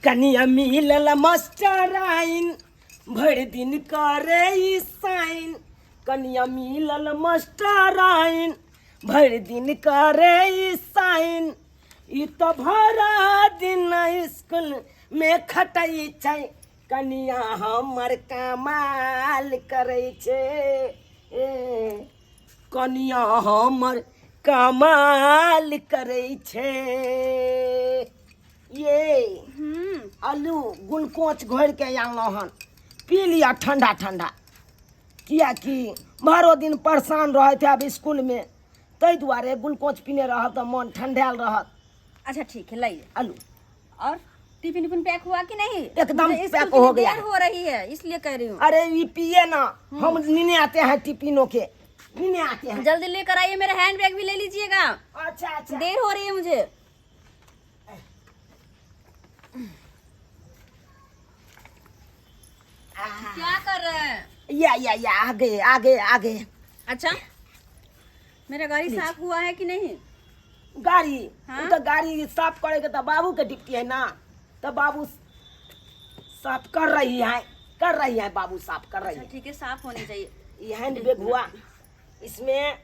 कनिया मिलल मास्टराइन भरि दिन करे ई साइन। कनिया मिलल मास्टराइन भरि दिन करे ई साइन। ई तो भरा दिन स्कूल में खटै छै, कनिया हमर कमाल करै छै। ए कनिया हमर कमाल करै छै। ये आलू ग्लूकोज घोरि के आनलहुँ हन, पी लिअ ठंडा ठंडा, किएकि भरो दिन परेशान रहैत आब स्कूलमे, ताहि दुआरे ग्लूकोज पीने रहब तऽ मन ठंडायल रहत। अच्छा ठीक है, लाइए आलू। और टिफिन उफिन पैक हुआ कि नहीं? एकदम मुझे स्कूल पैक के हो लिए गया देर है। हो रही है इसलिए कह रही हूँ। अरे ये पिए ना, हम नीने आते हैं टिफिनों के, नीने आते हैं। जल्दी लेकर आइए, मेरा हैंड बैग भी ले लीजिएगा। अच्छा अच्छा, देर हो रही है मुझे। क्या कर रहे हैं? या या या, आगे आगे आगे। अच्छा मेरा गाड़ी साफ हुआ है कि नहीं? गाड़ी? हाँ? उ तो गाड़ी साफ करे के तो बाबू के ड्यूटी है ना, तो बाबू साफ कर रही है, कर रही है, बाबू साफ कर रही अच्छा है। ठीक है, साफ होनी चाहिए। ये हैंड बैग हुआ, इसमें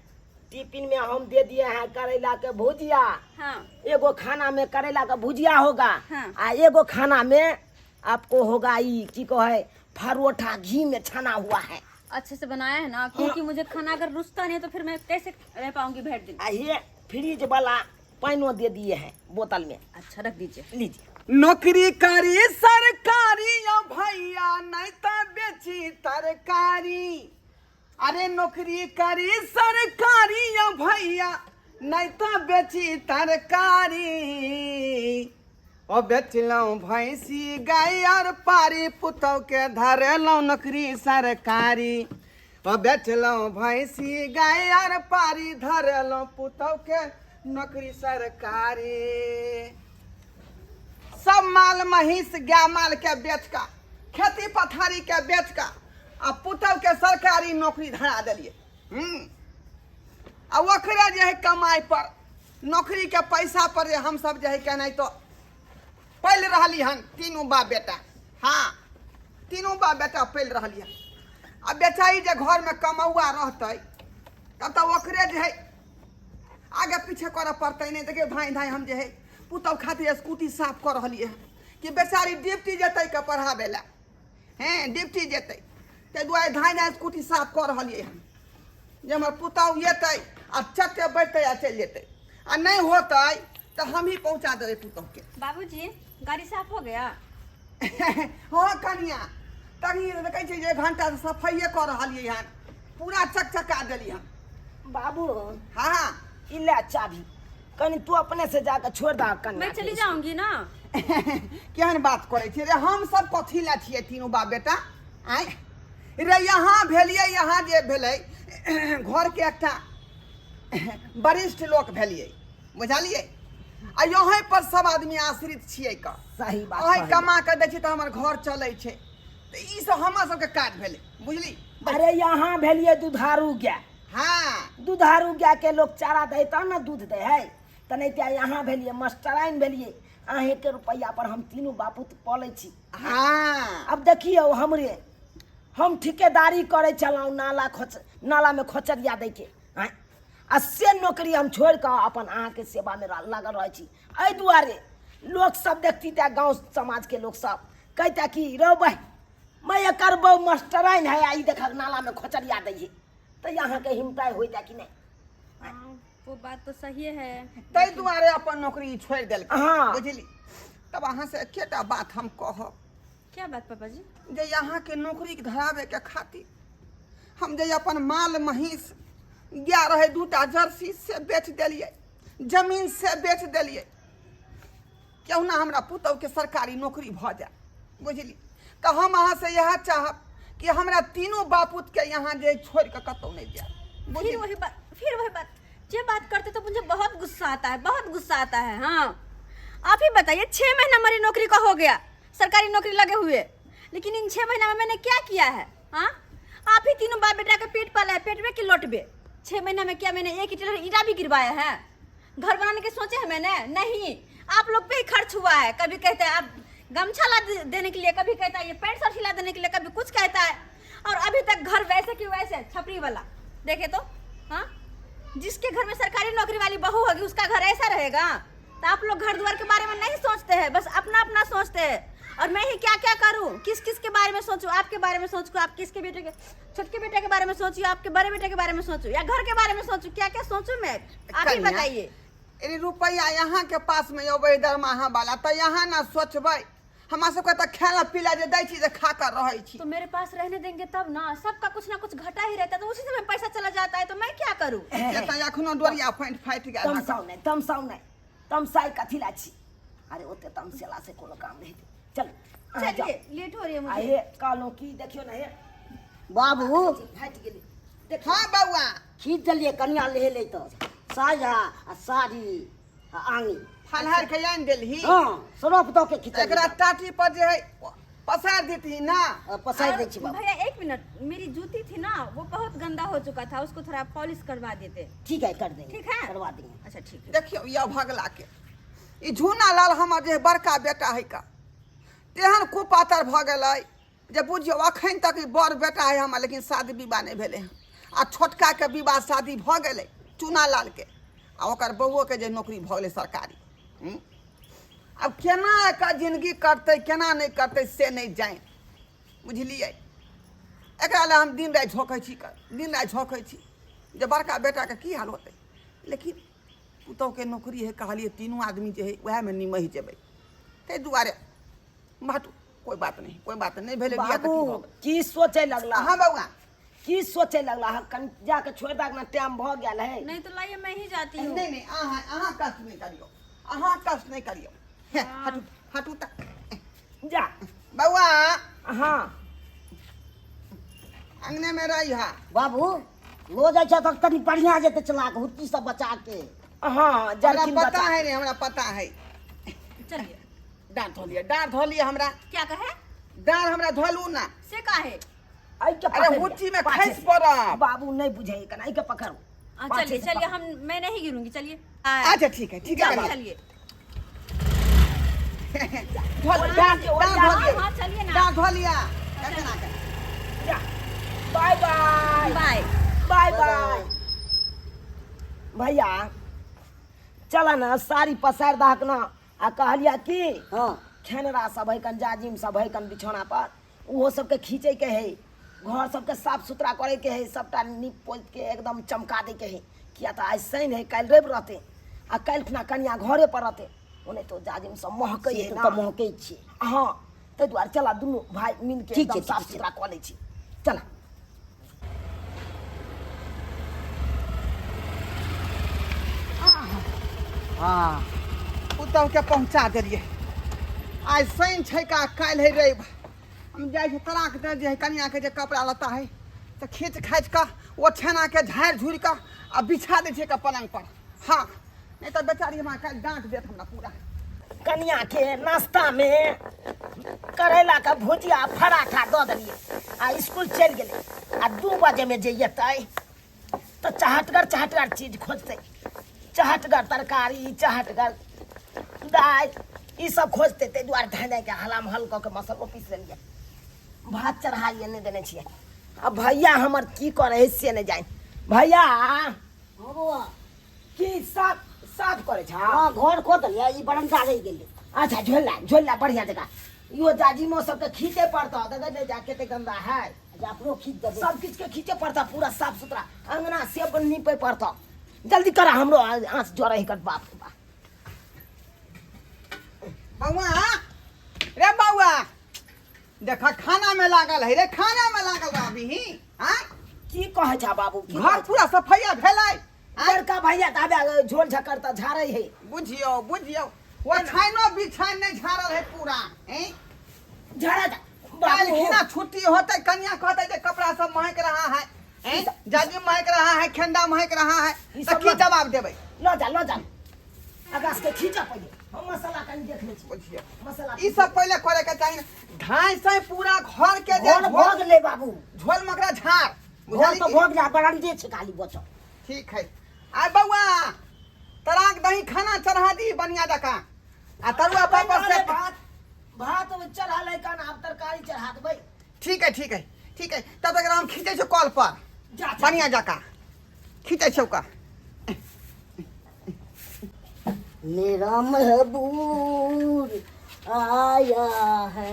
टिफिन में हम दे दिए हैं करेला के भुजिया। हाँ। एगो खाना में करेला का भुजिया होगा। हाँ। आ एगो खाना में आपको होगा ई की कहे परोठा घी में छना हुआ है। अच्छे से बनाया है ना? क्योंकि मुझे खाना अगर रुसता नहीं है तो फिर मैं कैसे रह पाऊंगी भर दिन। आ ये फ्रिज वाला पानियो दे दिए हैं बोतल में। अच्छा रख दीजिए। लीजिए। नौकरी करी सरकारी यो भैया नहीं तो बेची तरकारी। अरे नौकरी करी सरकारी यो भैया नहीं तो बेची तरकारी। ओ बेचलहुँ भैंसी गाय और पारी, पुतहु के धरेलहुँ नौकरी सरकारी। ओ बेचलहुँ भैंसी गाय और पारी, धरेलहुँ पुतहु के नौकरी सरकारी। सब माल महींस गाय माल के बेच कऽ, खेती पथारी के बेच कऽ आ पुतहु के सरकारी नौकरी धरा देलियै। आ ओकरे जे है कमाइ पर, नौकरी के पैसा पर जे हमसब जे है केनाहितो पलि रहली हन तीनू बाप बेटा। हाँ, तीनू बाप बेटा पलि रहली हन। आ बेचारी जे घरमे कमौआ रहतै तब तऽ ओकरे जे है आगे पीछे करऽ पड़तै। नहि देखियौ धाँइ धाँइ हम जे है पुतहु खातिर स्कूटी साफ कऽ रहलियै हन कि बेचारी ड्यूटी जेतै के पढ़ाबै लए। हेँ, ड्यूटी जेतै, ताहि दुआरे धाँइ धाँइ स्कूटी साफ कऽ रहलियै हन जे हमर पुतहु एतै आ चटे बैठतै आ चलि जेतै, आ नहि होतै तऽ हमही पहुँचा देबै पुतहुके। बाबूजी गाड़ी साफ हो गया? हँ कनिया, तभी देखै छियै जे एक घंटा से सफाइए कऽ रहलियै हन, पूरा चकचका देलियै हन। बाबू। हाँ। ई ले चाबी, कनी तू अपने से जाके छोड़ दा कन्या मैं के चली स्कूल। जाऊंगी ना। केहन बात करै छियै रे? हम सब कथी लए छियै तीनू बाप बेटा? आँय रे, यहाँ भेलियै, यहाँ जे भेलै घरके एकटा वरिष्ठ लोक भेलियै, बुझलियै? आ यहीं पर सब आदमी आश्रित छियै क सही बात अहीं कहलियै। कमा कऽ दै छियै तऽ हमर घर चलै छै, तऽ ई सब हमर सबके काज भेलै, बुझली? अरे यहाँ भेलियै दुधारू गाय। हाँ। दुधारू गाय के लोग चारा दै तहन ने दूध दै है, तऽ नहि तऽ यहाँ भेलियै मास्टराइन भेलियै, अहीँके रुपैआ पर हम तीनू बापूत पलै छी। हाँ। अब देखियौ हमरे, हम ठिकेदारी करै छलहुँ नाला खोच, नालामे खोचरिया दैके, आँय, आ से नौकरी हम छोड़ि कऽ अपन अहाँके सेवामे लागल रहै छी। एहि दुआरे लोकसब देखती तऽ गाँव समाजके लोकसब कहिता कि रौ बहि मैं एकर बहु मास्टराइन है आ ई देखक नालामे खोचरिया दै है, तऽ अहाँके हिम्मत होइता कि नहि? हाँ, वो बात तो सही है। ताहि दुआरे अपन नौकरी छोड़ि देलकै। हाँ। बुझली? तब अहाँ से एकेटा बात हम कहब। क्या बात पापा जी? जे अहाँके नौकरी धराबैके खातिर हम जे अपन माल महींस गाय रहै दूटा जर्सी से बेच देलियै, जमीन से बेच देलियै, केहुना हमरा पुतहुके सरकारी नौकरी भऽ जाय, बुझली? तऽ हम अहाँसँ इएह चाहब कि हमरा तीनू बापूतके यहाँ जे छोड़ि कऽ कतहु नहि जायब, फिर बुझली? वही बात, फिर वही बात। जे बात करते तो मुझे बहुत गुस्सा आता है, बहुत गुस्सा आता है। हाँ आप ही बताइए, 6 महीना मेरी नौकरी का हो गया, सरकारी नौकरी लगे हुए, लेकिन इन 6 महीना में मैंने क्या किया है? हाँ आप ही तीनों बाप बेटा के पेट पाला है, पेट में कि लौटबे? 6 महीना में क्या मैंने एक ईंटा भी गिरवाया है? घर बनाने के सोचे है मैंने? नहीं, आप लोग पे ही खर्च हुआ है। कभी कहते हैं आप गमछा ला देने के लिए कभी कहता है, ये पैंट शर्ट सिला देने के लिए कभी कुछ कहता है, और अभी तक घर वैसे की वैसे छपरी वाला। देखे तो हाँ, जिसके घर में सरकारी नौकरी वाली बहू होगी उसका घर ऐसा रहेगा। तो आप लोग घर द्वार के बारे में नहीं सोचते हैं, बस अपना अपना सोचते हैं। और मैं ही क्या क्या करूं, किस किस के बारे में सोचूं? आपके बारे में सोचूं, आप किसके बेटे के, छोटके बेटे के बारे में सोचूं, आपके बड़े बेटे के बारे में सोचूं, या घर के बारे में सोचूं? क्या क्या सोचूं मैं, आप ही कन्या, बताइए। अरे रुपया यहाँ के पास में अबै दरमाहा वाला तऽ यहाँ ना सोचबै, हमरा सबके तऽ खाना पीला जे दै छी जे खा कर रहै छी। तो मेरे पास रहने देंगे तब ना, सबका कुछ ना कुछ घटा ही रहता है, तो उसी समय पैसा चला जाता है, तो मैं क्या करूं? से तऽ एखनो डोरिया फाटि फाटि गेल हँ। तमसाउ नहि, तमसाउ नहि, तमसाइ कथी ला छी? अरे ओते तमसेला से कोनो काम नहि हेतै। चल अहाँ जाउ। चलिए, लेट हो रही है आ मुझे। हे कहलहुँ की, देखियौ ने हे बाबू फाटि गेलै, देखियौ। हँ बौआ, खींच देलियै, कनिया लेले तऽ साया आ साड़ी आ आङी फलहार के आनि देलही? हँ, सरफ दऽ के खींच। एकरा टाटी पर जे है पसारि देती ना? पसारि दै और छी बाबू। भैया एक मिनट, मेरी जूती थी ना, वो बहुत गंदा हो चुका था, उसको थोड़ा पॉलिश करवा देते। ठीक है, कर देंगे। ठीक है? करवा देंगे। अच्छा ठीक है। देखियौ यौ भगला के ई झूना लाल हमर जे बड़का बेटा है का तेहन कुपातर भऽ गेलै जे बुझियौ अखन तक ई बड़ बेटा है हमर, लेकिन शादी विवाह नहि भेलै हँ। आ छोटकाके विवाह शादी भऽ गेलै चूना लालके, आ ओकर बौओके जे नौकरी भऽ गेलै सरकारी। आब केना एकर जिनगी कटतै केना नहि कटतै से नहि जानि, बुझलियै? एकरा लए हम दिन राति झोंकै छी, दिन राति झोंकै छी जे बड़का बेटाके की हाल होतै। लेकिन पुतहुके नौकरी है, कहलियै तीनू आदमी जे है उएहमे निमहि जेबै, ताहि दुआरे हटू, कोइ बात नहि, कोइ बात नहि भेलै बियाह तऽ की बाबू भऽ गेल? की सोचै लगला? हाँ बौआ। की सोचै लगला? हँ, कनि जाके छोड़ि दहक ने, टाइम भऽ गेल है। नहीं तो लाइए, मैं ही जाती हूँ। नहि नहि, अहाँ अहाँ कष्ट नहि करियौ, अहाँ कष्ट नहि करियौ। हे हटू हटू तऽ। जा बौआ। हाँ। अंगने में रही हा। बाबू लो जाइ छै तऽ तनी बढ़िआँ जेतै चला के, हुट्टी सब बचा के। हाँ, हमरा जरकिन पता बचा। है रे, हमरा पता है। चलिए। डाँर धो लिअ, डाँर धो लिअ हमरा। क्या कहे? डाँर हमरा धोलू ना। से काहे? एहि के अरे पकड़ि लिअ, हुच्ची में पाछे खसि से। पड़ब। बाबू नहीं बुझे कना, एहि के पकड़ू। हाँ, पाछे चलिए से चलिए। पकड़ू। हम मैं नहीं गिरूंगी, चलिए। अच्छा ठीक है, ठीक है। चलिए कनिया। चलिए। धो लिअ, डाँर डाँर धो हाँ लिअ। हाँ, चलिए ना। डाँर धो लिअ केना के। जा, बाय बाय। बाय। Bye bye. भैया चल ना, साड़ी पसारि दहक ना। आ कहलिया की, हँ, खेनरा सब है कन, जाजिम सब है कन बिछौना पर, ओहो सबके खींचे के है, घर सबके साफ सुथरा करे के है, सबटा नीप पोति के एकदम चमका दे के है। किया तऽ आइ शनि है, काल्हि रवि रहते, आ काल्हि खुना कनिया घरे पर रहते। ओने तो जाजिम सब महकै से है तऽ ना। महकै छै। हँ, ताहि दुआरे चला दुनू भाय मिल के ठीक छै, एकदम साफ ठीक छै। सुथरा कऽ लै छी, चला। हँ, पुतहुके पहुँचा देलियै। आइ शनि छै का काल्हि है रवि। हम जाइ छी तराक दे जे है कनियाके जे कपड़ा लत्ता है तऽ खींच खाँचि कऽ ओछेनाके झाड़ि झुड़ि कऽ आ बिछा दै छियै पलङ्ग पर। हँ, नहि तऽ बेचारी हमरा काल्हि डाँट देत हमरा पूरा। कनिया के नाश्ता में करैला के भुजिया पराठा दऽ देलियै आ स्कूल चलि गेलै। आ 2 बजे में जे एतै तऽ चहटगर चहटगर चीज खोजतै, चहटगर तरकारी, चहटगर दालि, ई सब खोजतै। ताहि दुआरे धाँइ धाँइ के हलाम हल कऽ के मसल्लो पीस लेलियै, भात चढ़ाइए नहि देने छियै। आ भैया हमर की करै है से नहि जानि। भैया। हँ बौआ। की साफ साफ करै छ? हँ, घर कऽ देलियै, ई बरंडा रहि गेलै। अच्छा, झोला झोला बढ़िया जगह। इहो जाजिमो सबके खींचे पड़तौ, देखै नहि जा कते गंदा है। अच्छा, अपनो खींच देबै। सब किछु के खींचे पड़तौ, पूरा साफ सुथरा अंगना से नीपे पड़तौ। जल्दी करा, हमरो आँच जरै है। बाप रे बाप। बौआ रे बौआ, देख खाना में लागल है रे, खाना में लागल रह अभी ही। हाँ, की कहै छ बाबू, की घर कहै छ? पूरा सफैया भेलै? बड़का भैया तऽ आबे झोल झकर तऽ झाड़ै है। बुझियौ बुझियौ, ओछाइनो बिछाइन नहि झाड़ल है पूरा, हैं? झाड़ा जा काल्हि बाबू। खिना छुट्टी होतै, कन्या कहतै जे कपड़ा सब महक रहा है, हैं? जाजिम महक रहा है, खेंदा महक रहा है, ई तऽ सब की जवाब देबै? लऽ जा, लऽ जा, आकाश के खींचऽ पहिले, हम मसाला कनि देख लै छी। बुझियौ, मसाला ई सब पहिले करे के चाही ने। धाय से पूरा घर के जे घर भऽ गेलै बाबू, झोल मकरा झाड़ घर बुझलियै तऽ की? भऽ गेलै, बरंडे छै खाली बचल। ठीक है। आय बौआ, तराक दही खाना चढ़ा दी बढ़िया जकाँ आ तरुआ पापड़ से भात भात चढ़ल है कन, आब तरकारी चढ़ा देबै। ठीक है, ठीक है, ठीक है। तब तक हम खींचै छौ कल पर। जा, जा। बढ़िया जकाँ खींचै छौ का। मेरा महबूब आया है,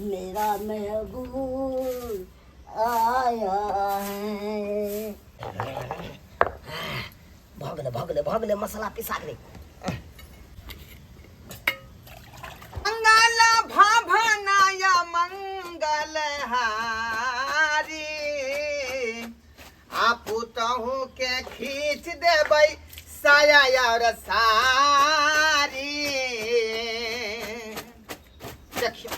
मेरा महबूब आया है। भऽ गेलै, भऽ गेलै, भऽ गेलै, मसाला पिसा गेलै। मंगल भावनाय मंगल हारी, आ पुतहु के खींच देबै साया और सारी। देखियौ,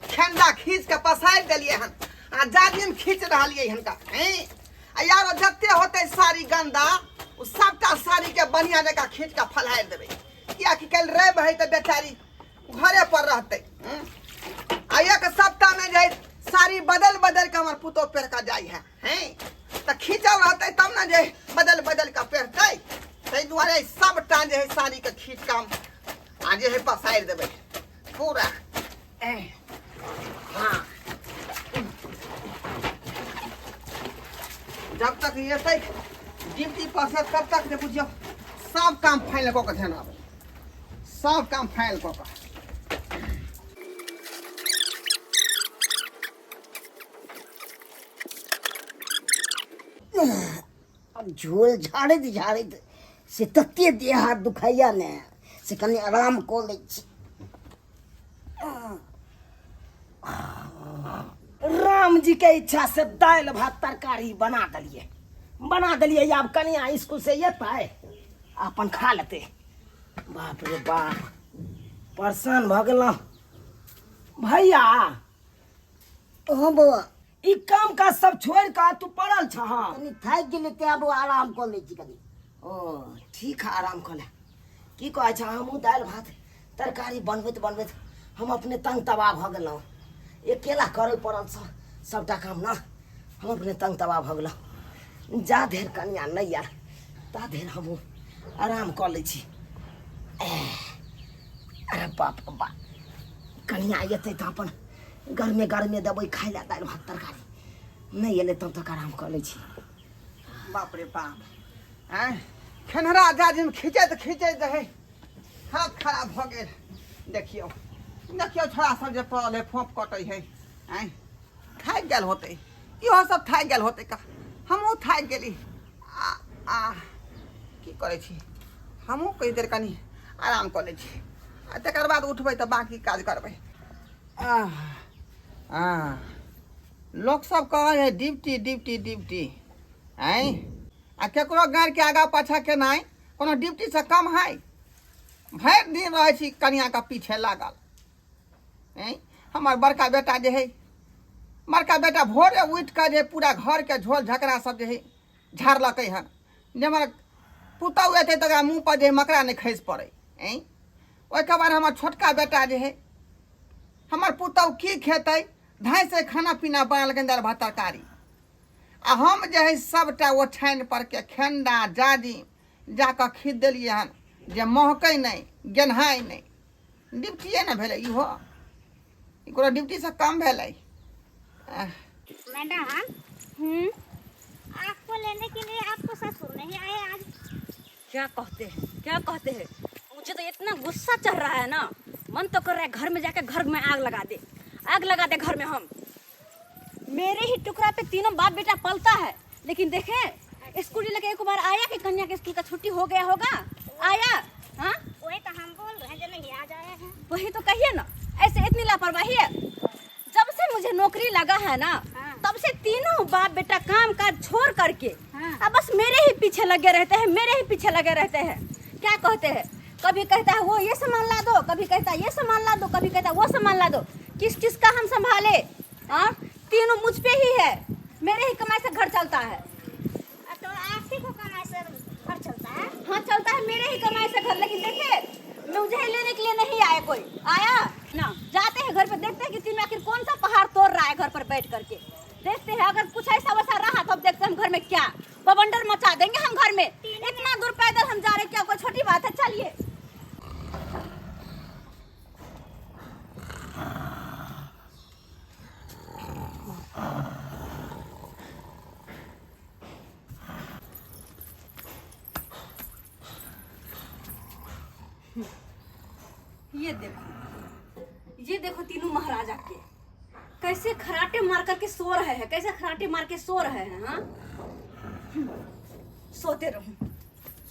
खेंदा खींच के पसारि देलियै हन आ जाजिम खींच रहलियै हन का हैं। आ यार जते होतै साड़ी गंदा, ओ सबटा साड़ी के बढ़िया जकाँ खींच के फलहारि देबै, कियाकि काल्हि रवि है तऽ बेचारी घरे पर रहतै। आ एक सप्ताह में जे साड़ी बदल बदल के हमर पुतोह पहिर के जाइ है, हैं, तऽ खींचल रहतै तब ने जे बदल बदल के पहिरतै। ताहि दुआरे सबटा जे है साड़ी के खींच के हम आ जे है पसारि देबै पूरा। हाँ, जब तक एतै ड्यूटी पर से तब तक जे बुझियौ सब काम फाइनल कऽ के ध्यान आबै, सब काम फाइनल कऽ के। आब झोल झाड़ैत झाड़ैत से तते देह हाथ दुखाइया ने, से कनि आराम कऽ लै छी। राम जी के इच्छा से दालि भात तरकारी बना देलिए, बना देलिए। आब कनिया स्कूल से एतै, अपन खा लेतै। बाप रे बाप, परेशान भऽ गेलहुँ भैया। हाँ बौआ। ई काम काज सब छोड़ कऽ तू पड़ल छह? कनि थाकि गेलियै तें बौआ आराम कऽ लै छी कनि। ओ ठीक है, आराम कऽ ले। की कहै छह, हमहूँ दालि भात तरकारी बनबैत बनबैत हम अपने तंग तबाह भऽ गेलहुँ। अकेला करय पड़ल सबटा काम ने, हम अपने तंग तबाह भऽ गेलहुँ। जा धरि कनिया नहि आयल ता धरि हमहूँ आराम कऽ लै छी। अरे बाप रे बाप, कनिया एतै तऽ अपन गरमे गरमे देबै खाय लए दालि भात तरकारी। नहि एलै तब तक आराम कऽ लै छी। बाप रे बाप, आँय, खेनहरा जाजिम खींचैत खींचैत रहै हाथ खराब भऽ गेल। देखियौ, देखियौ, छोड़ा सब जे पड़ल है फोप कटै है, आँय, थाकि गेल होतै, इहो सब थाकि गेल होतै का, हमहूँ थाकि गेली। आ आ की करै छी, हमहूँ कनि देर कनि आराम कऽ लै छी आ तकर बाद उठबै तऽ बाँकी काज करबै। आह आ लोक सब कहै है ड्यूटी ड्यूटी ड्यूटी, आँय, आ केकरो गाड़िके आगाँ पाछाँ केनाइ कोनो ड्यूटीसँ कम है? भरि दिन रहै छी कनियाँके पीछे लागल। आँय, हमर बड़का बेटा जे है, बड़का बेटा भोरे उठि कऽ जे पूरा घरके झोल झकड़ा सब जे है झाड़लकै हन, जे हमर पुतहु एतै तऽ ओकरा मुँहपर जे मकड़ा नहि खसि पड़ै। आँय, ओहिके बाद हमर छोटका बेटा जे है, हमर पुतहु की खेतै, धाँइ खाना पीना बनेलकै दालि भात तरकारी, आ हम जे है सबटा ओछानि परके खेंडा जाजिम जाकऽ खींच देलियै हन जे महकै नहि, गेन्हाइ नहि। ड्यूटिए ने भेलै इहो, ई कोनो ड्यूटीसँ कम भेलै? आह। मैडम। आपको लेने के लिए आपको ससुर नहीं आए आज? क्या कहते हैं, क्या कहते हैं, मुझे तो इतना गुस्सा चढ़ रहा है ना, मन तो कर रहा है घर में जाके घर में आग लगा दे, आग लगा दे घर में। हम मेरे ही टुकड़ा पे तीनों बाप बेटा पलता है, लेकिन देखें स्कूल लेके एक बार आया कि कन्या के स्कूल का छुट्टी हो गया होगा? आया? हाँ, वही तो हम बोल रहे हैं जो नहीं आ जाए हैं। वही तो कहिए ना, ऐसे इतनी लापरवाही है। जब से मुझे नौकरी लगा है ना, हाँ। तब से तीनों बाप बेटा काम काज छोड़ करके, हाँ। अब बस मेरे ही पीछे लगे रहते हैं, मेरे ही पीछे लगे रहते हैं। क्या कहते हैं, कभी कहता है वो ये सामान ला दो, कभी कहता है ये सामान ला दो, कभी कहता है वो सामान ला दो। किस किस का हम संभाले? हाँ, तीनों मुझ पे ही है, मेरे ही कमाई से घर चलता है। तो आप ही को कमाई से घर चलता है? हाँ चलता है मेरे ही कमाई से घर, लेकिन देखे मुझे लेने के लिए नहीं आए कोई, आया ना। जाते हैं घर पे, देखते हैं कि तीनों आखिर कौन सा पहाड़ तोड़ रहा है घर पर बैठ करके। देखते हैं अगर कुछ ऐसा वैसा रहा तो अब देखते हैं हम घर में क्या बवंडर मचा देंगे हम घर में। इतना दूर पैदल हम जा रहे हैं, क्या कोई छोटी बात है? चलिए। ये देखो, ये देखो तीनों महाराजा के कैसे खराटे मार करके सो रहे हैं, कैसे खराटे मार के सो रहे हैं। हाँ, सोते रहो,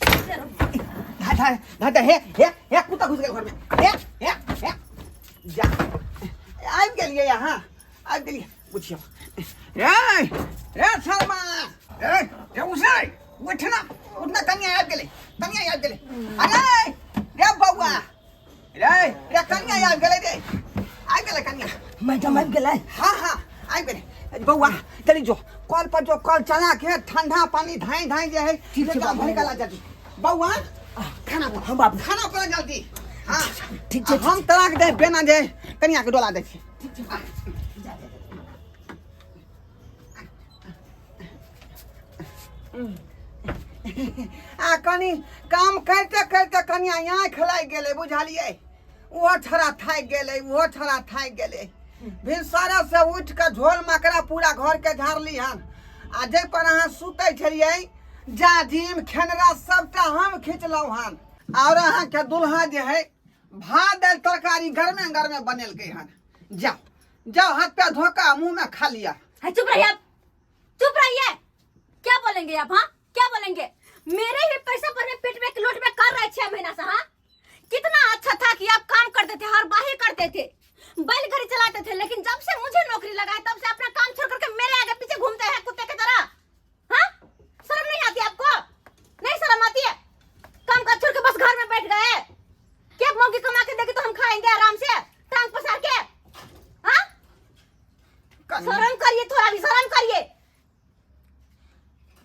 सोते रहो। धा धा धा धा, हे हे हे, कुत्ता घुस गया घर में। हे हे हे, जा, आबि गेलियै यहाँ, आबि गेलियै। बुझियौ रे, रे शर्मा, रे रे, उठे, उठना, उठना, कनिया आबि गेलै, कनिया आबि गेलै। अरे रे बौआ, रे रे, कनिया आबि गेलै रे, आबि गेलै कनिया। मैडम आबि गेलै? हाँ हाँ, आबि गेलै। बौआ, चली जो कल पर, जो कल चला के ठंडा पानी धाई धाई जे है। ठीक छै। से बाबू। भरि कला जल्दी। बौआ, खाना पर। हाँ बाबू। खाना पर जल्दी। हाँ। ठीक छै। हम तलाक दे बेना जे कनिया के डोला दै छी। आ कनि काम करिते करिते कनिया आँखि लागि गेलै, बुझलियै? ओहो छड़ा थाकि गेलै, ओहो छड़ा थाकि गेलै। भिनसरे से उठि कऽ झोल मकड़ा पूरा घरके झाड़ली हन, आ जाहि पर अहाँ सुतै छलियै, जाजिम खेनरा सबटा हम खिचलहुँ हन। आओर अहाँके दुल्हा जे है, भात दालि तरकारी गरमे गरमे बनेलकै हन। जाओ जाओ, हाथ पैर धो कऽ मुँह में खा लिअ। है, चुप रहिए आप, चुप रहिए। क्या बोलेंगे आप? हाँ, क्या बोलेंगे? मेरे ही पैसे पर में पेट में लोट में कर रहे 6 महीना से। हाँ, कितना अच्छा था कि आप काम करते थे, हर बाही करते थे, बैलगाड़ी चलाते थे, लेकिन जब से मुझे नौकरी लगा है, तब से अपना काम छोड़ करके मेरे आगे पीछे घूमते हैं कुत्ते की तरह। हाँ, शर्म नहीं आती आपको? नहीं शर्म आती है? काम काज छोड़ के बस घर में बैठ गए क्या? मौगी कमा के देगी तो हम खाएंगे आराम से टांग पसार के? हाँ, शर्म करिए, थोड़ा भी शर्म करिए।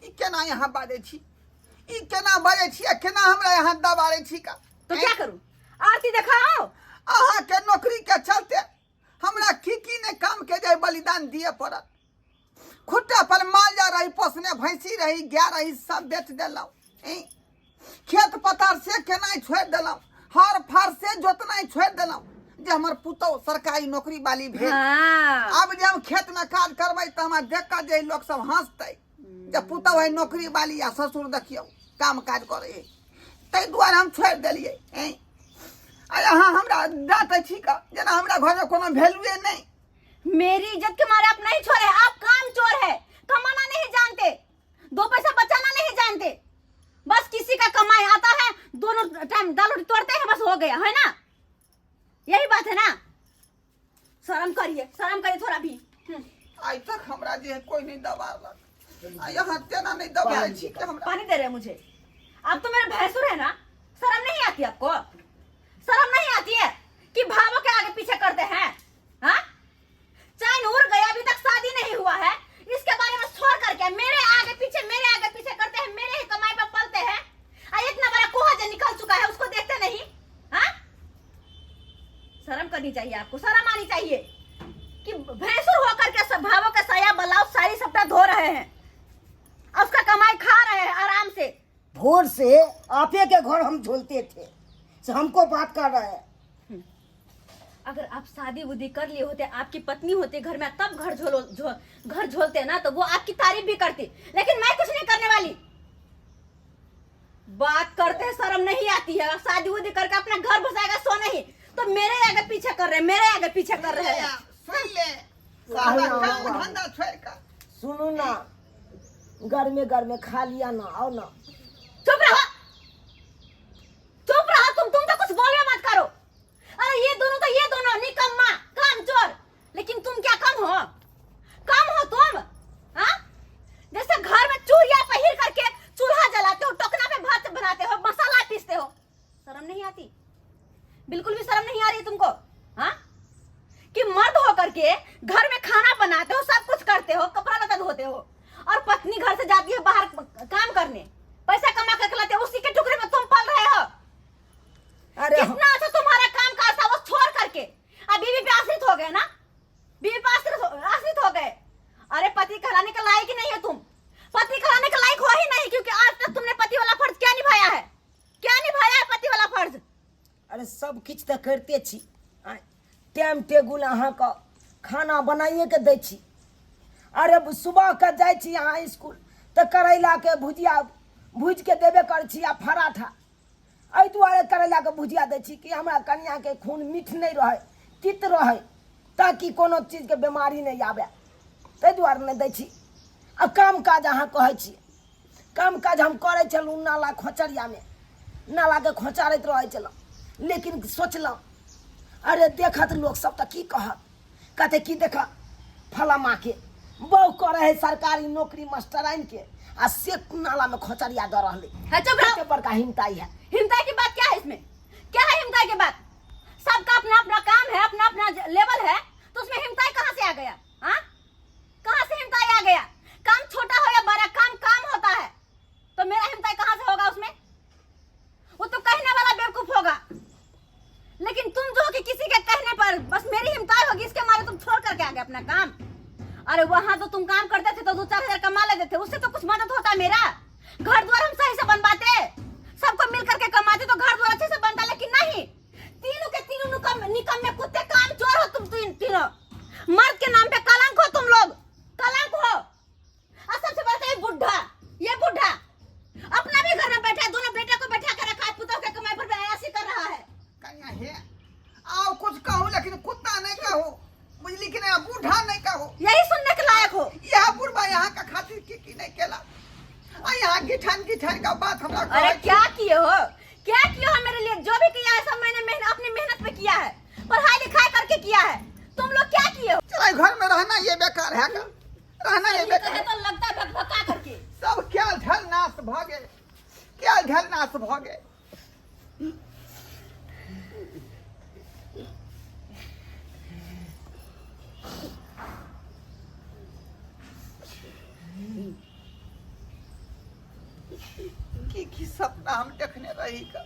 ई केना यहाँ बाजै छी? ई केना बाजै छी आ केना हमरा यहाँ दबारै छी का? तो क्या करूं, आरती दिखाओ? अहाँके नौकरी के चलते हमरा की की नहि काम के जे बलिदान दिए पड़ल। खुट्टा पर माल जा रही, पोसने भैंसी रही, गाय रही, सब बेच देलहुँ। खेत पथार से केनाइ छोड़ि देलहुँ, हर फार से जोतनाइ छोड़ि देलहुँ, जे हमर पुतहु सरकारी नौकरी वाली भेल। आब जे हम खेत में काज करबै तऽ हमरा देख कऽ जे लोक सब हंसतै जे पुतहु है नौकरी वाली आ ससुर देखियौ काम काज करै है। ताहि दुआरे हम छोड़ि देलियै। आ अहाँ हमरा डाँटै छी कऽ जेना हमरा घरमे कोनो वैल्यूए नहि। मेरी इज्जत के मारे आप नहीं छोड़े। आप काम चोर है, कमाना नहीं जानते, दो पैसा बचाना नहीं जानते। बस किसी का कमाई आता है, दोनों टाइम दाल रोटी तोड़ते हैं, बस हो गया है ना? यही बात है ना? शर्म करिए, शर्म करिए थोड़ा भी। आइ तक हमरा जे है कोई नहीं दबाड़लक, आ यहाँ तेना नहीं दबाड़ै छी कि हमरा पानी दे रहे हैं मुझे। आप तो मेरे भैंसुर है ना? शर्म नहीं आती आपको? शर्म नहीं आती है कि भावों के आगे पीछे करते हैं? हाँ, चैन उड़ गया, अभी तक शादी नहीं हुआ है, इसके बारे में छोड़ करके मेरे आगे पीछे, मेरे आगे पीछे करते हैं, मेरे ही कमाई पर पलते हैं। आ इतना बड़ा कोहा जो निकल चुका है, उसको देखते नहीं। हाँ, शर्म करनी चाहिए आपको, शर्म आनी चाहिए कि भैंसुर होकर के सब भावों का साया ब्लाउज साड़ी सबटा धो रहे हैं और उसका कमाई खा रहे हैं आराम से। भोर से आपे के घर हम झोलते थे, से हमको बात कर रहे हैं। अगर आप शादी उदी कर लिए होते, आपकी पत्नी होती घर में, तब घर झोलो घर झोलते ना, तो वो आपकी तारीफ भी करती, लेकिन मैं कुछ नहीं करने वाली। बात करते हैं, शर्म नहीं आती है। शादी उदी करके अपना घर बसाएगा सो नहीं तो मेरे आगे पीछे कर रहे हैं, मेरे आगे पीछे कर रहे हैं। सुन ले, सारा काम धंधा छोड़ कऽ। सुनू ना, गर्मे गर्मे खा लिया ना, आओ ना। चुप रहो, चुप रहो तुम। तुम तो कुछ बोलवे मत करो। अरे ये दोनों तो, ये दोनों निकम्मा काम चोर, लेकिन तुम क्या कम हो? कम हो तुम? हाँ, जैसे घर में चूड़िया पहिर करके चूल्हा जलाते हो, टोकना पे भात बनाते हो, मसाला पीसते हो, शर्म नहीं आती? बिल्कुल भी शर्म नहीं आ रही तुमको? हाँ, कि मर्द होकर के घर में खाना बनाते हो, सब कुछ करते हो, कपड़ा लत्ता धोते हो, और पत्नी घर से जाती है बाहर काम करने, पैसा कमा कर लाते हो, उसी के टुकड़े में तुम पल रहे हो। अरे कितना अच्छा तुम्हारा काम काज था, वो छोड़ करके अब बीवी पे आश्रित हो गए ना? बीवी पे आश्रित हो गए। अरे, पति कहलाने के लायक ही नहीं है तुम। पति कहलाने के लायक हो ही नहीं, क्योंकि आज तक तुमने पति वाला फर्ज क्या निभाया है? क्या निभाया है पति वाला फर्ज? अरे, सब किछु तऽ करिते छी। आँय, टाइम टेबुल अहाँके खाना बनाइएके दै छी। अरे, सुबहके जाइ छी अहाँ इसकुल तऽ करैलाके भुजिया भुजिके देबे करै छी आ पराठा। एहि दुआरे करैलाके भुजिया दै छी कि हमरा कनियाके खून मीठ नहि रहै, तीत रहै, ताकि कोनो चीजके बेमारी नहि आबै, ताहि दुआरे नहि दै छी। आ काम काज अहाँ कहै छी, काम काज हम करै छलहुँ नाला खोचरियामे, नालाके खोचारैत रहै छलहुँ। लेकिन सोचलहुँ अरे देखत लोक सब तऽ की कहत, कहते की देख फलामाके बहु करै है सरकारी नौकरी मास्टराइन के, आ से नालामे खोचरिया दऽ रहलै। है, चुप रहो। कते बड़का हिमताई है। हिमताई की बात क्या है इसमें? क्या है हिमताई की बात? सबका अपना अपना काम है, अपना अपना लेवल है, तो उसमें हिमताई कहाँ से आ गया? हाँ, कहाँ से हिमताई आ गया? काम छोटा हो या बड़ा, काम काम होता है, तो मेरा हिमताई कहाँ से होगा उसमें? वो तो कहने वाला बेवकूफ होगा, लेकिन तुम जो हो कि किसी के कहने पर बस मेरी हिमताई होगी, इसके मारे तुम छोड़ करके आ गए अपना काम। अरे वहां तो तुम काम करते थे तो 2-4 हजार कमा लेते थे, उससे तो कुछ मदद होता मेरा। घर द्वार हम सही से बनवाते, सबको मिल करके कमाते तो घर द्वार अच्छे से बनता, लेकिन नहीं, तीनों के तीनों निकम्मे कुत्ते काम चोर हो तुम तीनों। मर्द के नाम पे कलंक हो तुम लोग, कलंक हो। और सबसे बड़ा तो ये बुढ़ा, ये बुढ़ा अपना भी घर में बैठा है, दोनों बेटे को बैठा कर रखा है, पुतों के कमाई पर अयाशी कर रहा है। कन्या हे आओ कुछ कहूँ लेकिन कुत्ता नहीं कहूँ, बुझली कि नहीं, बूढ़ा नहीं कहूँ, यही सुनने के लायक हो। यह बुढ़वा यहाँ का खातिर की की नहीं केला, आ यहाँ गिठन गिठन का बात हमरा अरे कहै छी। क्या किए हो, क्या किए हो मेरे लिए? जो भी किया है सब मैंने अपनी मेहनत पे किया है, पढ़ाई लिखाई करके किया है। तुम लोग क्या किए हो? चलो घर में रहना ये बेकार है का, रहना ये ये तो बेकार है तो लगता है भकभका करके। सब क्या झल नाश भ गेल, क्या झल नाश भ गेल। की की सपना हम देखने रही का,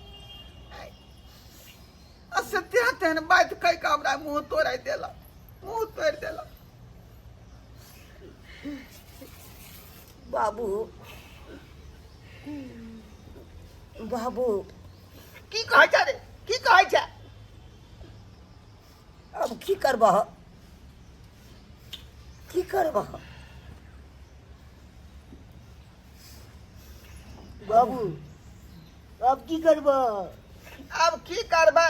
आ से तेहन तेहन बात कह के हमरा मुंह तोड़ि देलक, मुंह तोड़ि देलक। बाबू बाबू की कहै छै रे, की कहै छै? अब की करबह, की करबह बाबू, अब की करबह? अब की करबै?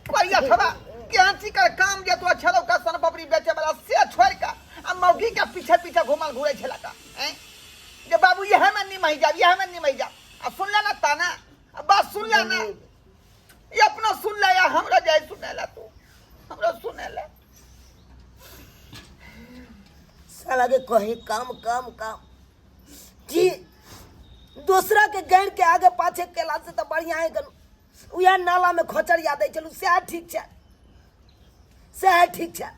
कहिया छबा केहन चीज के काम जे तो छलौ का सन पपड़ी बेचे वाला से छोड़ के आ मौगी के पीछे पीछे घुमल घुरै छला का, हैं? जे बाबू यह में निमहि जा, यह में निमहि जा। आ सुन ले ना ताना, आ बात सुन ले ना, ये अपना सुन ले या हमरा जाय सुने ला, तू हमरा सुने ले। साला के कही काम काम काम जी दूसरा के गैर के आगे पाछे केला से तो बढ़िया है गनु, उहे नाला में खोचरिया दै छलु, सएह ठीक छै, सएह ठीक छै।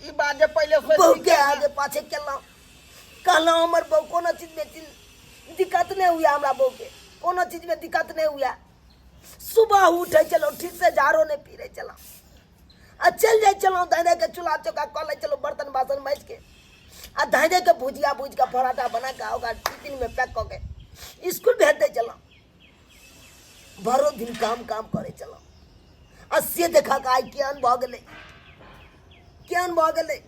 ई बात जे पहिले सोचि बहू के के आगे पाछे केलहुँ, कहलहुँ हमर बहू कोनो चीज में दिक्कत नहीं हुआ, हमरा बहू के कोनो चीज में दिक्कत नहीं हुआ। सुबह उठे छलहुँ ठीक से झाड़ो नहीं पीरे छलहुँ, आ चलि जाइ छलहुँ धाइ के चूल्हा चौका कऽ लै छलहुँ, बर्तन बासन माजि के, आ धाइ के भुजिया भुजि कऽ पराठा बना कऽ ओकरा टिफिन में पैक कऽ के स्कूल भेज दै छलहुँ। भरो दिन काम काम करै छलहुँ, आ से देखा कऽ आइ केहन भऽ गेलै, केहन भऽ गेलै।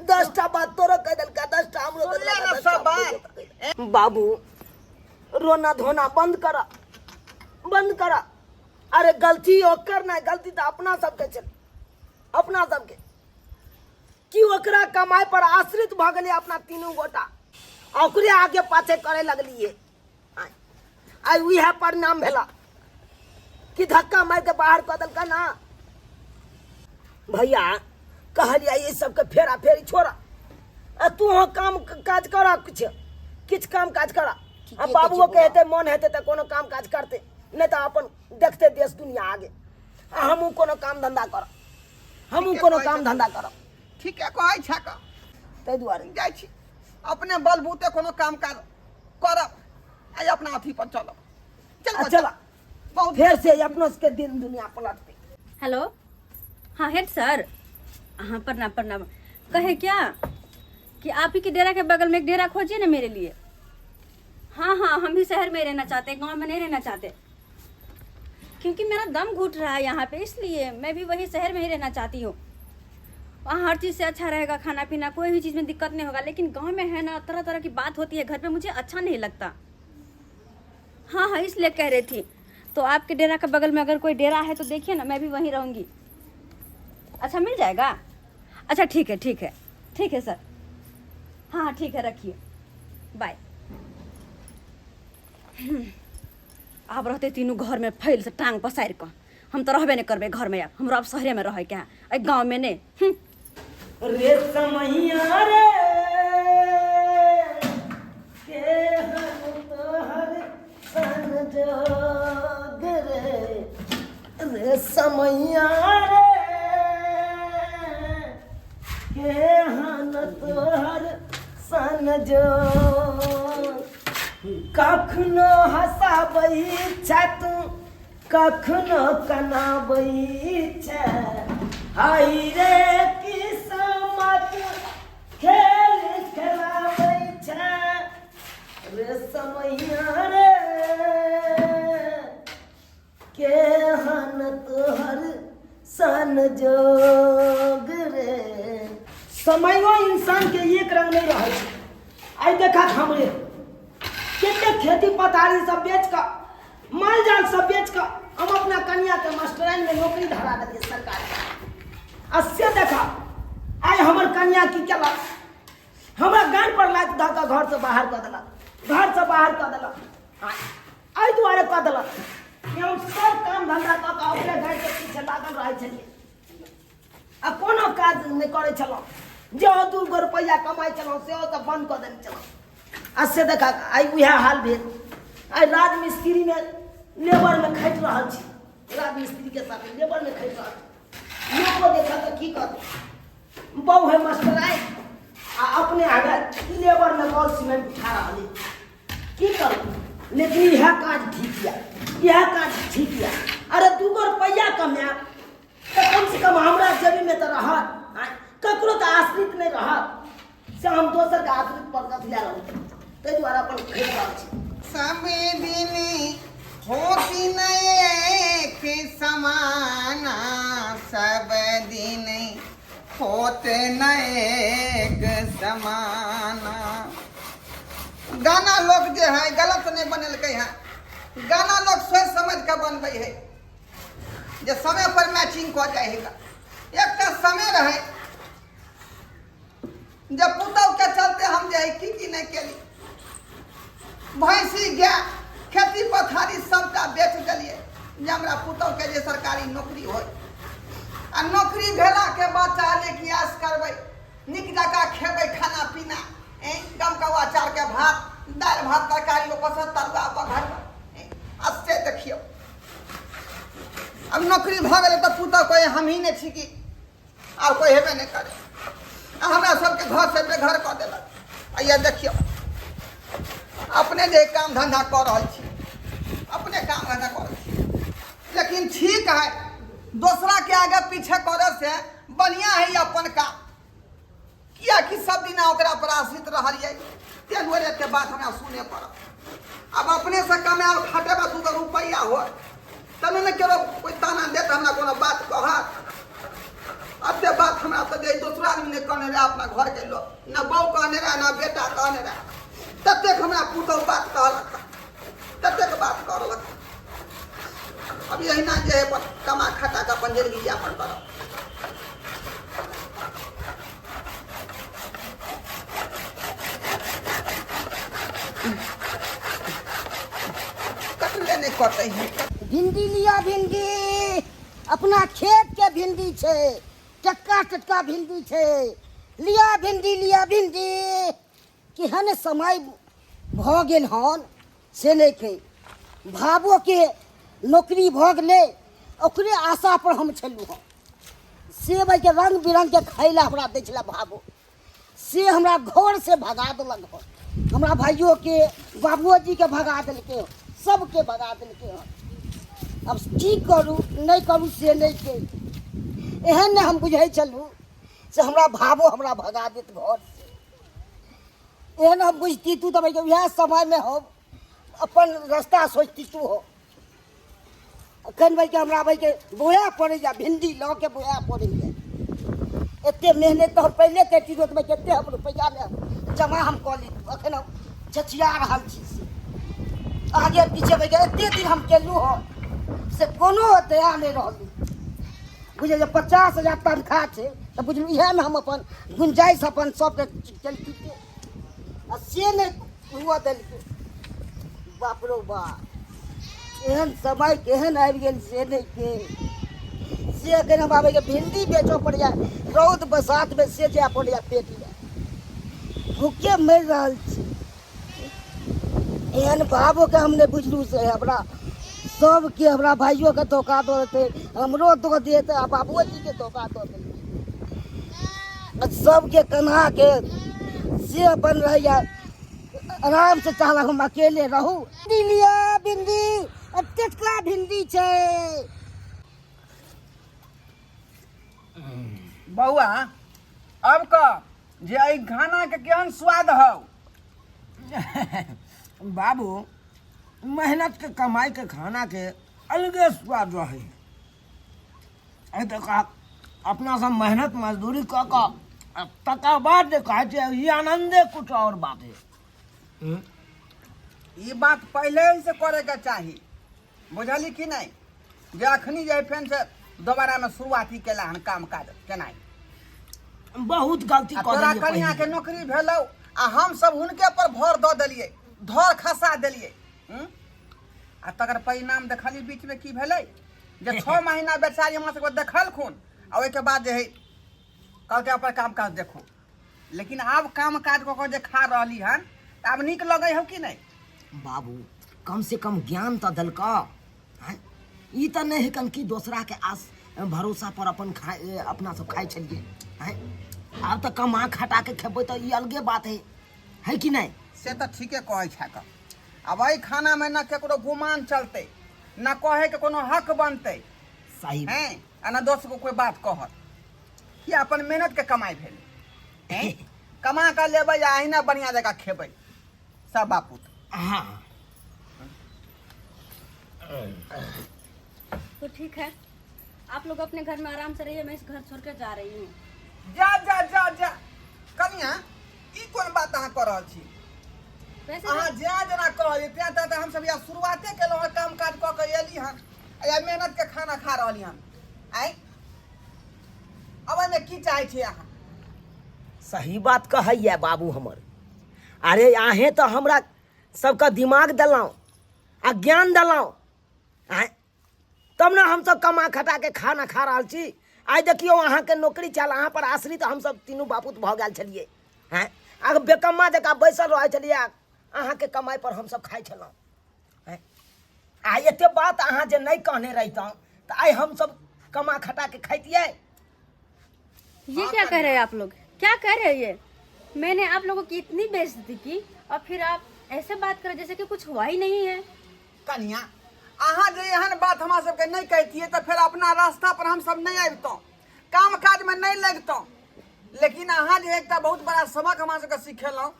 10टा बात तोरो कहि देलका, 10टा हमरो कहि सुनले देलका, ने 10टा सब बात? हमरो कहि देलका। बाबू रोना धोना बंद कर, बंद कर। अरे गलती ओकर नहीं, गलती तऽ अपना सबके छै, अपना सबके कि ओकरा कमाई पर आश्रित भऽ गेलियै अपना तीनू गोटा, आ ओकरे आगे पाछे करे लगलियै। आइ उएह परिणाम भेला कि धक्का मारि के बाहर कऽ देलका ना। भैया कहलियै ई सबके फेरा फेरी छोड़, आ तू काम काज कर, किछु किछु काम काज कर, आ बाबुओ के हेतै मन हेतै तऽ कोनो काम काज करतै, नहि तऽ अपन देखतै देश दुनिया आगे। आ हमहूँ कोनो काम धंधा करब, हमहूँ कोनो काम धंधा करब। ठीके कहै छह का, ताहि दुआरे जाइ छी अपने बलबूते कोनो काम काज करब, आ अपना अथी पर चलब। चल आ बच्चा, चल बहुत फेर से अपनो सबके दिन दुनिया पलटतै। हेलो, हाँ हेड सर, हाँ प्रणाम प्रणाम। कहे क्या कि आप ही के डेरा के बगल में एक डेरा खोजिए ना मेरे लिए। हाँ हाँ, हम भी शहर में रहना चाहते हैं, गांव में नहीं रहना चाहते, क्योंकि मेरा दम घुट रहा है यहाँ पे, इसलिए मैं भी वही शहर में ही रहना चाहती हूँ। वहाँ हर चीज़ से अच्छा रहेगा, खाना पीना कोई भी चीज़ में दिक्कत नहीं होगा। लेकिन गांव में है ना, तरह तरह की बात होती है घर पे, मुझे अच्छा नहीं लगता। हाँ हाँ, इसलिए कह रही थी। तो आपके डेरा के बगल में अगर कोई डेरा है तो देखिए ना, मैं भी वहीं रहूँगी। अच्छा मिल जाएगा? अच्छा ठीक है, ठीक है, ठीक है सर। हाँ हाँ ठीक है, रखिए, बाय। आब रहते तीनू घर में फैल से टांग पसारि कऽ। हम तऽ रहबे नहि करबै घरमे आब, हमरा आब शहरेमे रहैके है, एहि गाँवमे नहि। रे समैया रे के हम तोहर संजोग रे, रे समैया रे के हम तोहर संजोग। कखनो हँसाबै छै तू, कखनो कनाबै छै, हाय रे किस्मत खेल खेलाबै छै। रे समैया रे केहन तोहर संजोग रे। समयो इंसान के एक रंग नहीं रहे छै। आइ देखा हमरे कते खेती पथारी सब बेच कऽ, माल जाल सब बेच कऽ हम अपना कनिया के मास्टराइन में नौकरी धरा देलियै सरकार के। आ से देखा आइ हमर कनिया की केलक, हमरा गान पर लात धऽ कऽ घर से बाहर कऽ देलक, घर से बाहर कऽ देलक। एहि दुआरे कऽ देलक कि हम सब काम धंधा कऽ कऽ अपने घर के पीछे लागल रहै छलियै आ कोनो काज नहि करै छलहुँ। जे 2 गो रुपैआ कमाइ छलहुँ सेहो सब बन्द कऽ देने छलहुँ। आ से देखा आइ उएह हाल भेल। आइ राजमिस्त्रीमे लेबरमे खटि रहल छी, राजमिस्त्रीके साथे लेबरमे खटि रहल छी। लोको देखत तऽ की कहत, बहु है मास्टर आइ आ अपने आगे लेबरमे बॉल सीमेंट उठा रहल है। की करू, लेकिन इएह काज ठीक यऽ, इएह काज ठीक यऽ। अरे 2 गो रुपैआ कमायब तऽ कमसँ कम हमरा जेबीमे तऽ रहत, आँय, ककरो तऽ आश्रित नहि रहत। से हम दोसरके आश्रित पर कथी लए रहू, ताहि दुआरे अपन खटि रहल छी। सब दिन होती न एक समाना, सब दिन होत न एक समाना। गाना लोग जे है गलत नहीं बनेलकै है, गाना लोग सोच समझ के बनबै है जे समय पर मैचिंग कऽ जाइ है। एकटा समय रहे जब पुतहु के चलते हम जे है की की नहीं केली। भैंसी गाय खेती पथारी सबटा बेच देलियै जे हमरा पुतहु के जे सरकारी नौकरी होय। आ नौकरी भेला के बाद चाहलियै कि ऐश करबै, नीक जकाँ खेबै खाना पीना, गमकौआ अचार के भात दालि भात तरकारी ऊपरसँ तरुआ बघरबै। आ से देखियौ आब नौकरी भऽ गेलै तऽ पुतहु कहै हमही नहि छी कि आर कोइ हेबे नहि करे, आ हमरा सबके घरसँ बेघर कऽ देलक। आ इएह देखियौ अपने जे काम धन्धा कऽ रहल छी, अपने काम धन्धा कऽ रहल छी, लेकिन ठीक है दोसरा के आगे पीछे करे से बढ़िया है अपन काम, कियाकि सब दिना ओकरा पर आश्रित रहलियै ताहि दुआरे एते बात हमरा सुने पड़ल। आब अपने से कमायल खटेबा 2 गो रुपैआ हो तब ने केओ कोइ ताना देत, हमरा कोनो बात कहत। एते बात हमरा तऽ जे दोसरा आदमी नहि कहने रहए, अपना घरके लोक न बहू कहने रहए न बेटा कहने रहए, ततेक हमरा पुतहु बात कहलक, ततेक बात करलक। अब एहिना जे है अपन कमा खटा कऽ अपन जिंदगी यापन करब। कटले नहि कटै है। भिंडी लिअ भिंडी, अपना खेत के भिंडी छै, टटका टटका भिंडी छै, लिअ भिंडी लिअ भिंडी। केहन समय भऽ गेल हन से नहि कहि, भाबोके नौकरी भऽ गेलै ओकरे आशा पर हम छलहुँ हँ। से भाइके रङ्ग बिरङ्गके खाय लए हमरा दै छलै भाबो, से हमरा घरसँ भगा देलक हन। हमरा भाइयोके बाबुओजीके भगा देलकै हन, सबके भगा देलकै हन। आब की करू नहि करू से नहि छै। एहन नहि हम बुझै छलहुँ से हमरा भाबो हमरा भगा देत घरसँ, एहन हम बुझती तू तऽ उएह समयमे हम अपन रास्ता सोचती तू हो। एखन भाइके हमरा भाइके बोए पड़ैए, भिंडी लऽ के बोए पड़ैए। एते मेहनत तऽ हम पहिले करिती तऽ भाइ कते हम रुपैआ ने जमा हम कऽ लेतहुँ। एखन हम छछिया रहल छी से आगे पीछे भाइके एते दिन हम केलहुँ हँ, से कोनो दया नहि रहल। बुझलियै जे 50,000 तनख्वाह छै तऽ बुझलहुँ इएहमे हम अपन गुंजाइश अपन सबके चलती, आ से नहि हुअ देलकै। बाप रौ बाप, एहन समय केहन आबि गेल से नहि के से। एखन हम आबैके भिंडी बेचऽ पड़ैए, रौद बसातमे से जाय पड़ैए, पेट लए भूखे मरि रहल छी। एहन भावोके हम नहि बुझलहुँ से हमरा सबके, हमरा भाइयोके धोखा दऽ देतै, हमरो दऽ देत, आ बाबुओजीके धोखा दऽ देतै, सबके कन्हाके से अपन रहैए आराम से। चाहलक हम अकेले रहू। भिंडी लिअ भिंडी, टटका भिंडी छै। बौआ, अब कह जे एहि खाना के केहन स्वाद हौ? बाबू, मेहनत के कमाई के खाना के अलगे स्वाद रहे है। तऽ अपना सब मेहनत मजदूरी कऽ कऽ आ तकर बाद जे कहै छै, ई आनंदे कुछ और बात है। ई बात पहिले से करे के चाही, बुझली कि नहि? जे अखनी जे फेन से दोबारा में शुरुआती केला हन काम काज केनाइ। बहुत गलती आ कऽ तोरा देलियै कनिया के पहिले। नौकरी भेलौ आ हम सब हुनके पर भर दऽ देलियै, धर खसा देलियै, हूँ? आ तकर परिणाम देखली बीच में की भेलै जे 6 महीना बेचारी हमरा सबके देखलखुन आ ओहिके बाद जे है कहलकै अपन काम काज देखू। लेकिन आब काम काज कऽ कऽ जे खा रहली हन तऽ आब नीक लगै हौ कि नहि? बाबू, कम से कम ज्ञान तऽ देलकऽ आँय? ई तऽ नहि है कि दोसराके आस भरोसा पर अपन खाइ, अपना सब खाइ छलियै आँय? आब तऽ कमा खटा के खेबै तऽ ई अलगे बात है, है कि नहि? से तऽ ठीके कहै छै। आब एहि खानामे न केकरो गुमान चलतै, न कहैके कोनो हक बनतै। सही। हैं, आ न दोस्त को कोई बात कहत कि अपन मेहनत के कमाई भेलै हैं? कमा कऽ लेबै आ अहिना बढ़िआँ जकाँ खेबै सब बापूत। हाँ। तो ठीक है, आप लोग अपने घर में आराम से रहिए, मैं इस घर छोड़ कर जा रही हूँ। जा जा जा जा, कनिया, ई कोन बात अहाँ कऽ रहल छी? वैसे अहाँ जेना जेना कहलियै तें तें तऽ हमसब या शुरुआते केलहुँ हँ, काम काज कऽ कऽ एली हन आ या मेहनत के खाना खा रहली हन। आँय, अब एहिमे की चाहै छियै अहाँ? सही बात कहैया बाबू हमर। अरे, अहें तऽ हमरा सबके दिमाग देलहुँ आ ज्ञान देलहुँ आँय, तब ने हमसब कमा खटा के खाना खा रहल छी। आइ देखियौ, अहाँके नौकरी छल, अहाँ पर आश्रित हमसब तीनू बापूत भऽ गेल छलियै हँ, आ बेकम्मा जकाँ बैसल रहै छलियै आ अहाँके कमाइ पर हमसब खाइ छलहुँ हँ। आ एते बात अहाँ जे नहि कहने रहितहुँ तऽ आइ हमसब कमा खटा के खैतियै। ये क्या कह रहे हैं आप लोग? क्या कह रहे हैं ये? मैंने आप लोगों की इतनी बेइज्जती की और फिर आप ऐसे बात करें जैसे कि कुछ हुआ ही नहीं है। कनिया, अहाँ जे एहन बात हमरा सबके नहि कहितियै तऽ फेर अपना रास्ता पर हमसब नहि अबितहुँ, काम काजमे नहि लगितहुँ। लेकिन अहाँ जे एकटा बहुत बड़ा सबक हमरा सबके सिखेलहुँ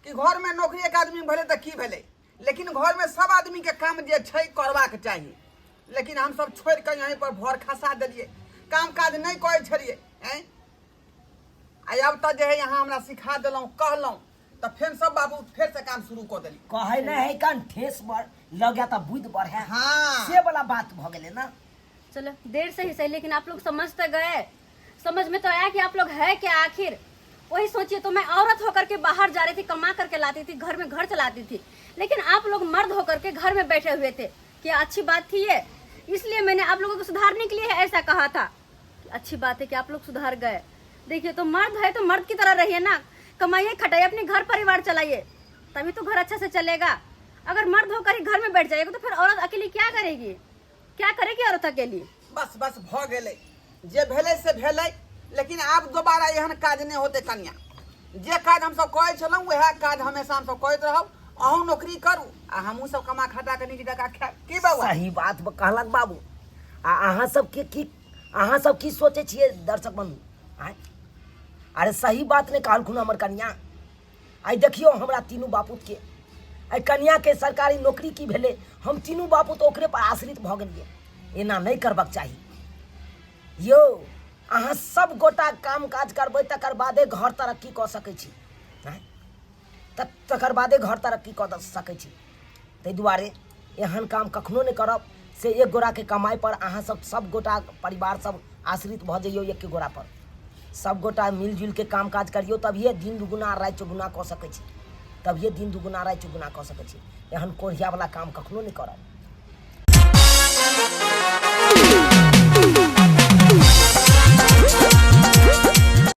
कि घरमे नौकरी एक आदमी भेलै तऽ की भेलै, लेकिन घरमे सब आदमीके काम जे छै करबाक चाही। लेकिन हमसब छोड़ि कऽ यहीं पर भर खसा देलियै, काम काज नहि करै छलियै। आँय, आ आब तऽ जे है अहाँ हमरा सिखा देलहुँ, कहलहुँ तऽ फेर सब बाबू फेर से काम शुरू कऽ देलियै। कहै नहि है कन ठेस बढ़ लग तऽ बुद्धि बढ़े। हाँ। से वाला बात भऽ गेलै ने। चलो, देर से ही सही, लेकिन आप लोग समझ तो गए। समझ में तो आया कि आप लोग है क्या आखिर। वही सोचिए तो मैं औरत होकर के बाहर जा रही थी, कमा करके लाती थी, घर में घर चलाती थी, लेकिन आप लोग मर्द होकर के घर में बैठे हुए थे। क्या अच्छी बात थी ये? इसलिए मैंने आप लोगों को सुधारने के लिए ऐसा कहा था। अच्छी बात है कि आप लोग सुधार गए। देखिए तो मर्द है तो मर्द की तरह रहिए ना, कमाइए खटाइए, अपने घर परिवार चलाइए, तभी तो घर अच्छा से चलेगा। अगर मर्द होकर ही घर में बैठ जाएगा तो फिर औरत अकेली क्या करेगी? क्या करेगी औरत अकेली? बस बस, भऽ गेलै, जे भेलै से भेलै, लेकिन आब दोबारा एहन काज नहि होतै। कनिया, जे काज हमसब करै छलहुँ वएह काज हमेशा हमसब करैत रहब। अहूँ नौकरी करू आ हमहूँ सब कमा खटा कऽ नीक जकाँ खायब। की बौआ? सही बात कहलक बाबू। आ अहाँ सबके की, अहाँ सब की सोचै छियै दर्शक बंधु आँय? अरे, सही बात नहि कहलखुन हमर कनिया? आइ देखियौ हमरा तीनू बापूतके, आइ कनियाके सरकारी नौकरी की भेलै, हम तीनू बापूत ओकरे पर आश्रित भऽ गेलियै। एना नहि करबाक चाही यौ। अहाँ सब गोटा काम काज करबै तकर बादे घर तरक्की कऽ सकै छी आँय? तकर बादे घर तरक्की कऽ सकै छी। ताहि दुआरे एहन काम कखनो नहि करब। से एक गोराके कमाइपर अहाँसभ सभ गोटा परिवार सब आश्रित भऽ जइयौ एके गोरापर। सब गोटा मिलजुलिके काम काज करियौ तभिए दिन दुगुना राति चौगुना कऽ सकै छी, तभिए दिन दुगुना राति चौगुना कऽ सकै छी। एहन कोढ़ियावला काम कखनो नहि करब।